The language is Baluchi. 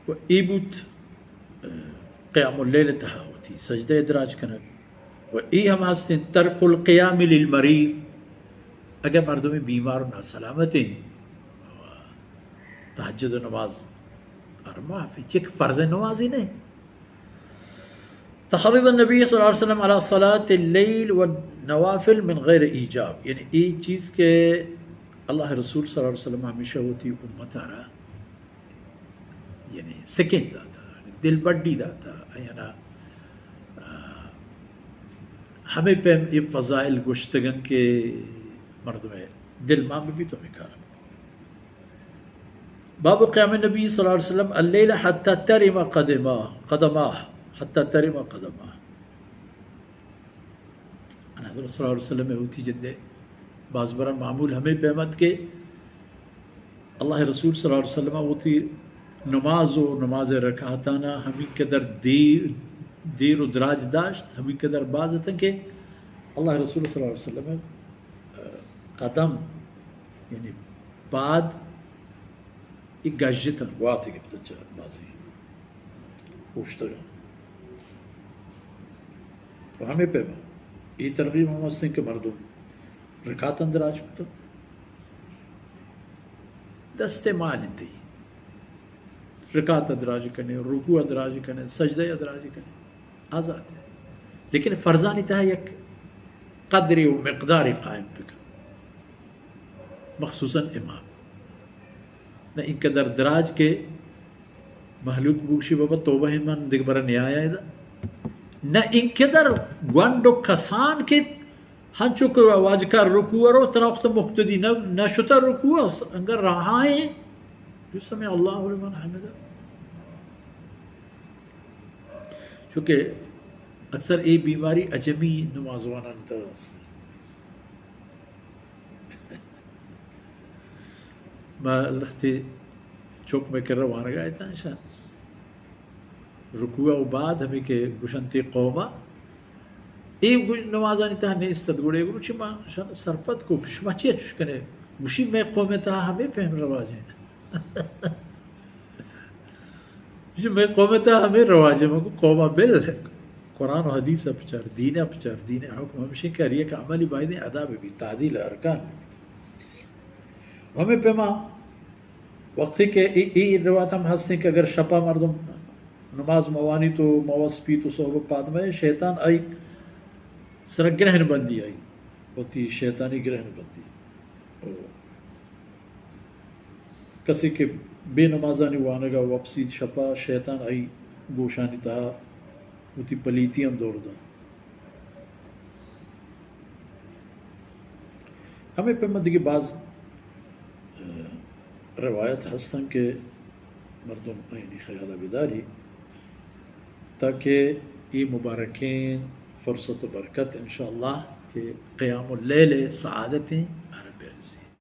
و اے بوت، اه، قیام اللیل تہا وتی سجدہ دراج کنگ۔ و اے ہم ہستیں ترک القیام للمریض، اگر مردم بیمار و ناسلامت ہیں، تہجد و نماز ہر معافی، چک فرض نمازی نہیں۔ تخلد النبی صلی اللہ علیہ وسلم علی صلاة اللیل و نوافل من غیر ایجاب، یعنی اے چیز کہ اللہ رسول صلی اللہ علیہ وسلم ہمیشہ ہوتی امت آرا یعنی سکین داتا، دل بڈی داتا، یعنی، آ، ہمیں پیم اے فضائل گوشتگن کہ مردم دل مان بھی تو ہمیں کار۔ باب قیام النبی صلی اللہ علیہ وسلم اللیل حتی ترم قدمہ، قدمہ، حتی ترم قدمہ۔ حضرت صلی اللہ علیہ وسلم ہوتی جندے باز برا معمول ہمیں پیمت کہ اللہ رسول صلی اللہ علیہ وسلم ہوتی نماز و نماز رکعتانا ہمیں قدر دیر، دیر و دراج داشت، ہمیں قدر باز اتن کہ اللہ رسول صلی اللہ علیہ وسلم قدم، یعنی پاد، اے گژتن، گواتے گپتن چہ بازی اوشتگن۔ و ہمیں پیما اے ترغیب ہم ہستیں کہ مردم رکعتاں دراج بکن۔ دست مال انت، رکعت دراج کنے، رکوع دراج کنے، سجدہ دراج کنے، آزاد ہے۔ لیکن فرضانی تہا یک قدرے و مقدارے قائم بکن، مخصوصاً امام۔ نہ انقدر دراج کہ مہلوک بوشی بابا توبہ، من دگہ برا نیایا ادا۔ نہ انقدر گونڈ و کسان کہ ہنچو کہ واجکار رکوع رو، ترا وقت مقتدی نہ، نہ شتا رکوع، انگر راہا ہیں، جو سمع اللہ لمن حمدہ۔ چونکہ اکثر اے بیماری عجمی نمازوانان تہا است۔ ما اللہ تے چوک میں کر وانگا ایتا شان رکوع و بعد ہمیں کہ گشنتی قوما اے گو-، نمازانی تہا نیست ات، گڑے گروچی ما شان سرپد کو کہ شما چی اچوش کنے؟ گوشی میں قوم تہا ہمیں پہم رواج ہیں۔ جی، میں قوم تہا ہمیں رواج ہے، مگو قوم بل قرآن و حدیث پچار، دین پچار، دین حکم ہمشی کہ ہر یک عملی باید ادا بی، تعدیل ارکان۔ ہمیں پیما وقتی کہ ای، ای روایت ہم ہستیں کہ اگر شپا مردم نماز موانی تو موس پی تو صحب پادمہ شیطان آئی سر گرہن بندی آئی، وتی شیطانی گرہن بندی۔ کسے کہ بے نمازانی وانگا وپسیت شپا، شیطان آئی گوشانی تہا وتی پلیتی ہم دور دنت۔ ہمے پیما دگہ باز، اه، روایت ہستن کہ مردم آیانی خیالا بداری۔ تاکہ اے مبارکیں فرصت و برکت انشاءاللہ کہ قیام اللیل سعادتیں،